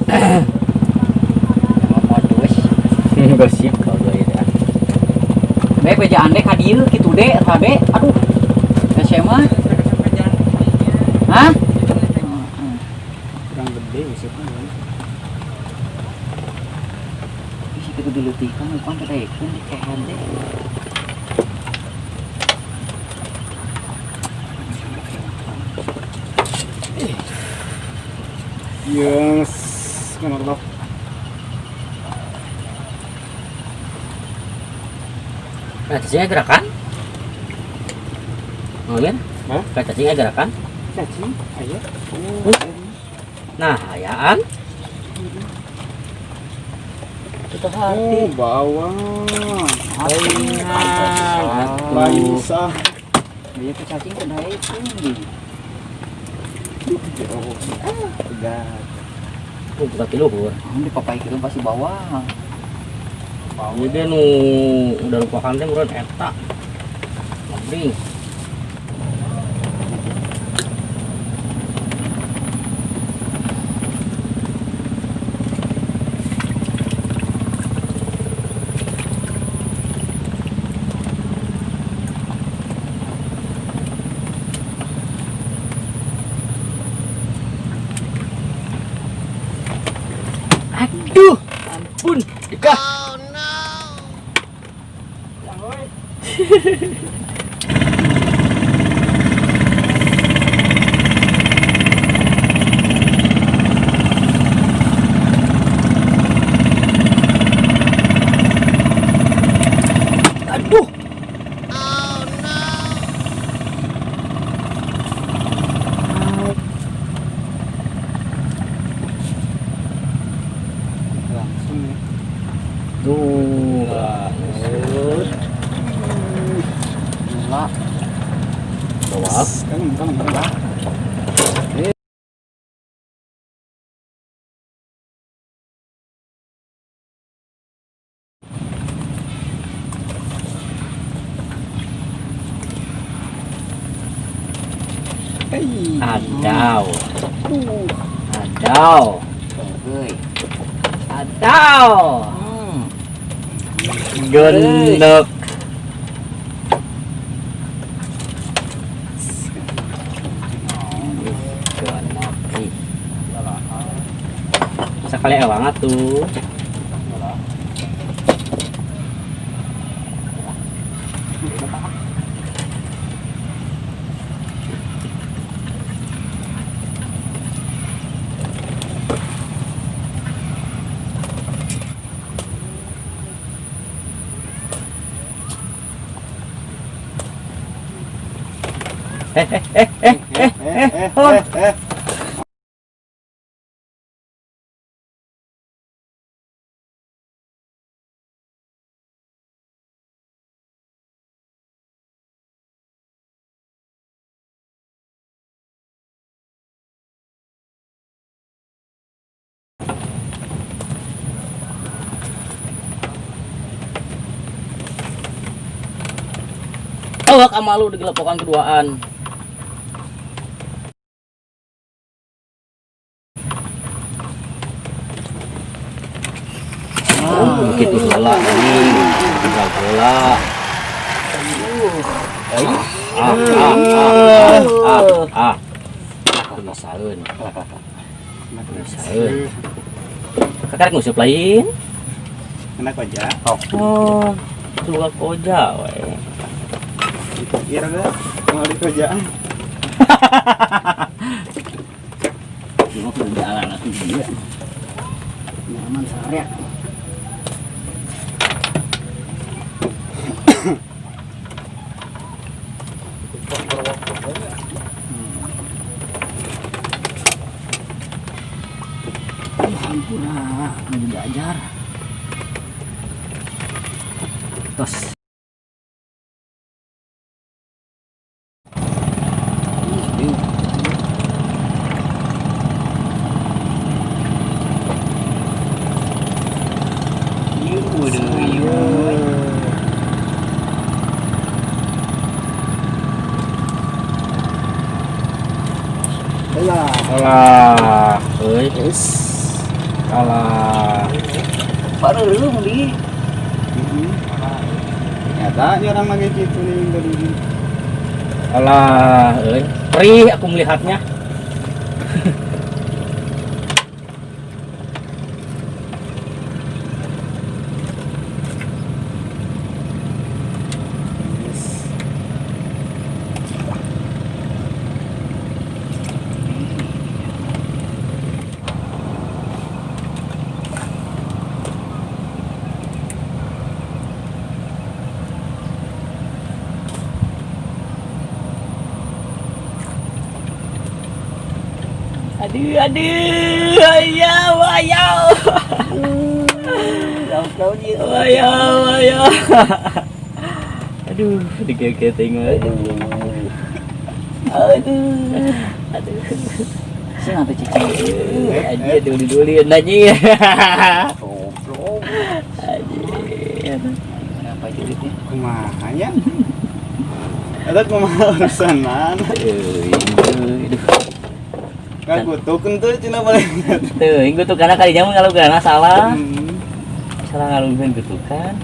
Mau modus. Gosip kau gue ya. Bae bejaan deh ka dieu kitu deh tabe. Aduh. SMA. Hah? Kurang gede usupnya. Ih, kitu dileutihkan bukan kedaekeun di kehan deh. Yes, kenapa? Nah, cacingnya gerakan? Ngomongin? Hah? Kayak cacingnya gerakan? Cacing, ayo. Nah, ayaan. Itu hati. Oh, bawang. Ayaan. Lain sah. Dia ke cacing kedaekeun di. Oh, pegat. Oh, buka tiluhur. Di papaikeun pasti bawang. Ini dia nu udah lupakan teh meureun eta. Ngabring. Aduh, ampun, Dika. Aduh. Langsung ya. Tuh, terus Gila. bawa. Kalem, kalem, kalem. Hey. Adau. Adau. Euy. Adau. Gendek. Gendek. Ih. Sekali ewang atuh. Eh. Awak sama lu digelepokan keduaan. Oh, begitu bola ini, tinggal bola. Ah, ah, ah, ah, ah. Misalun, misalun. Kakak ngusip lain. Kena koja. Oh, tuh koja, we. Dipikir dah, mau di kojaan. Cuma kudu jalan atuh dia. Nyaman sare. Hampura, mau diajar. Tos. Alah. Alah, euy. Yes. Alah. Baru di. Heeh. Nyata ini orang lagi gitu nih tadi. Alah, euy. Perih aku melihatnya. Yes. Aduh, aduh, ayau, ayau. Ayau, ayau. Aduh, dikeketing we. Aduh. Aduh. Aduh. Sing atuh cicing. Anjir duli-duli anjing. Goblok. Anjir. Kenapa julidnya? Kumaha nya? Eta kumaha urusan mana? Euy, aduh. Ngakutuk henteu cenah paling. Teuing gutukanna kali nya mun ngalugeunana salah. Hmm. Salah ngalugeun gutukan.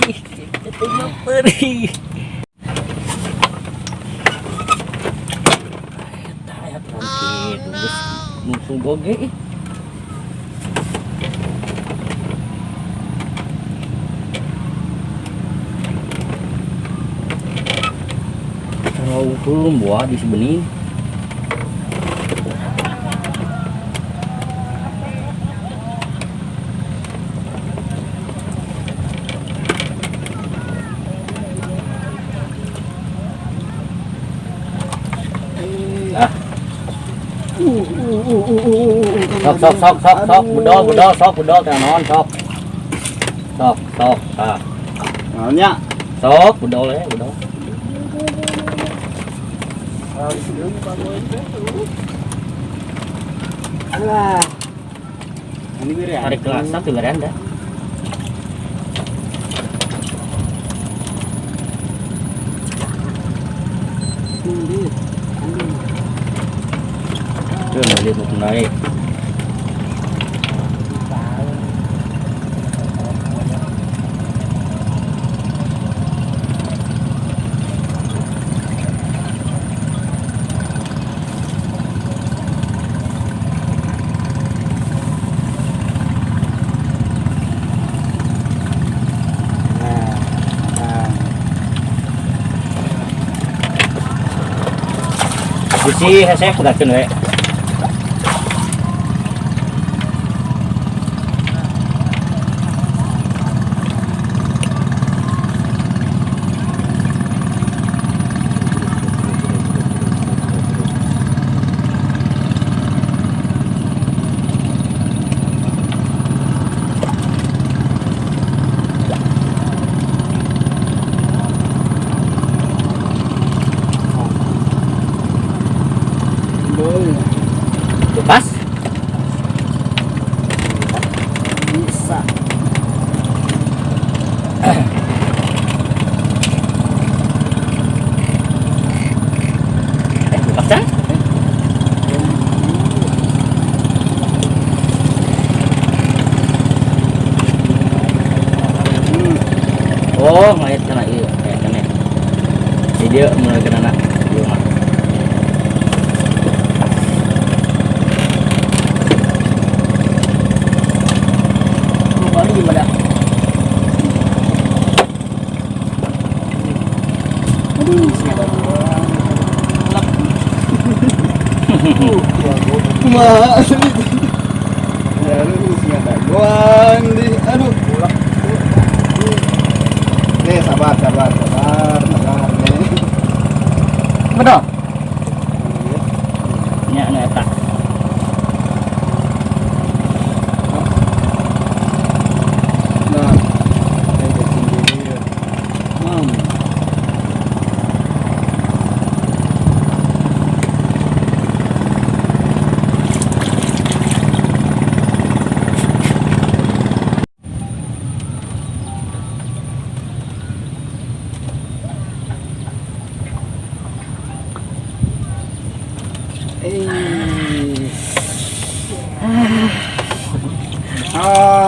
Perih, itu mah perih. Eta aya terang kitu geus musuh goge ih. Terlalu buah di sebening. Ah. Sok sok sok sok sok budol budol sok budol teh naon sok. Sok sok ah. Naonnya? Sok budol we budol. Alah. Ini bere. Tarik kelas satu beranda. Tuh, balik mau naik. Nah, nah. Bisi hese pegatkeun we. Lepas. Bisa. Lepas kan? Oh, ngayat kena ieu, ngayat kena. Jadi dia mulai kena nak ieu mah. Baru gimana? Aduh, senjata gua. Kumaha? Ya, lu senjata gua di. Aduh, pulang. Nih, sabar, sabar, sabar, sabar nih. Betul. Nya anu eta. Nah, saya sendiri.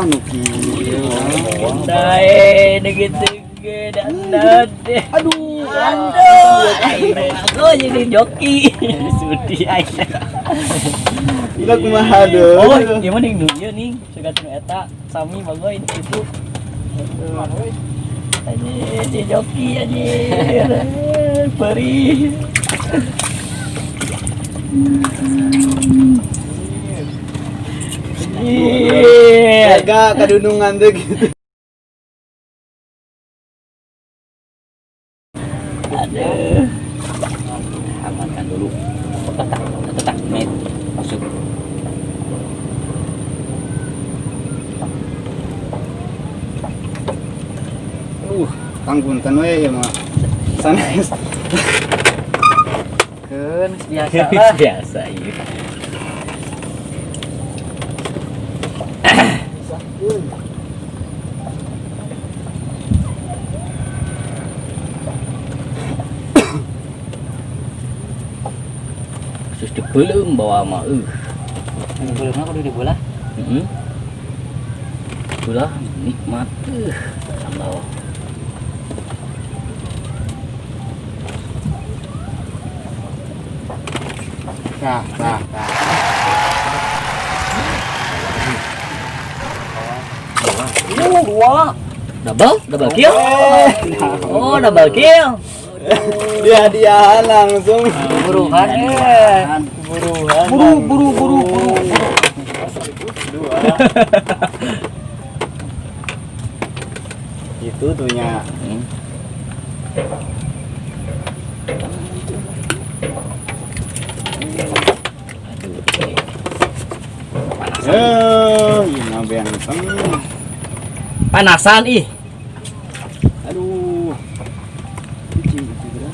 Nu kieu. Dae gitu ge dandan. Aduh. Aduh, aku jadi joki. Sudi aing. Gila kumaha deui. Oh, ieu mah ning dunya ning, suka teu eta sami bagoy kitu. Anjir, di joki anjir. Perih. Anjir. Jaga kadunungan teh gitu. Aduh. Amankan dulu. Tetak, tetak, met. Masuk. Kang punten we ieu mah. Sanes. Keun biasa lah. Biasa iya. Khusus dibelum bawa mah. Belum aku dibelah. Heeh. Belah nikmat sambal. Tah, tah, tah. Dua. Double, double kill. Oh, double kill. Dia langsung. Buruhan. Buruhan. Buru, buru, buru, buru. Dua. Itu tuhnya. Aduh. Panasan. Ini benteng. Panasan ih. Aduh. Cicing itu gerak.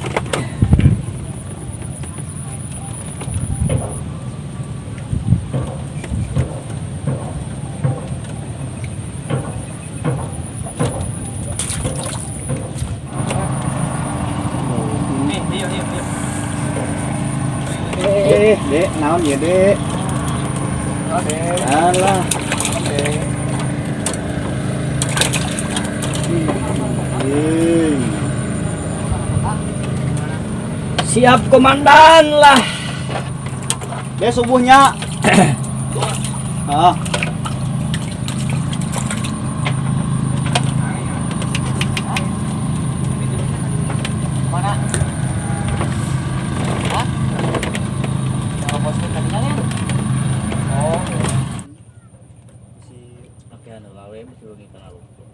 Dek, naon ya, Dek? Alah. Siap komandan lah. Dek subuhnya. Ah. Mana? Hah? Kalau bosku tadinya kan? Oh. Oke, anu lawe mesti wengi kana lumpur.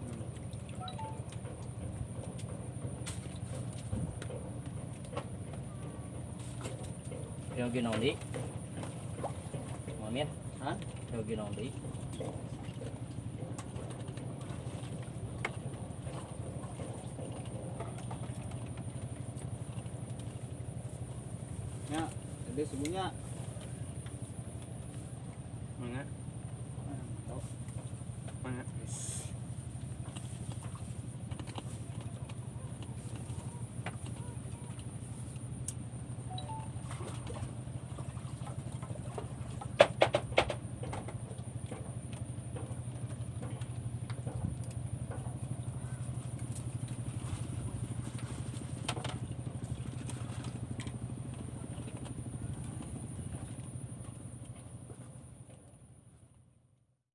Yogi naon deui? Mamir? Hah? Yogi naon deui? Ya, tadi subuhnya. Mana? Mana?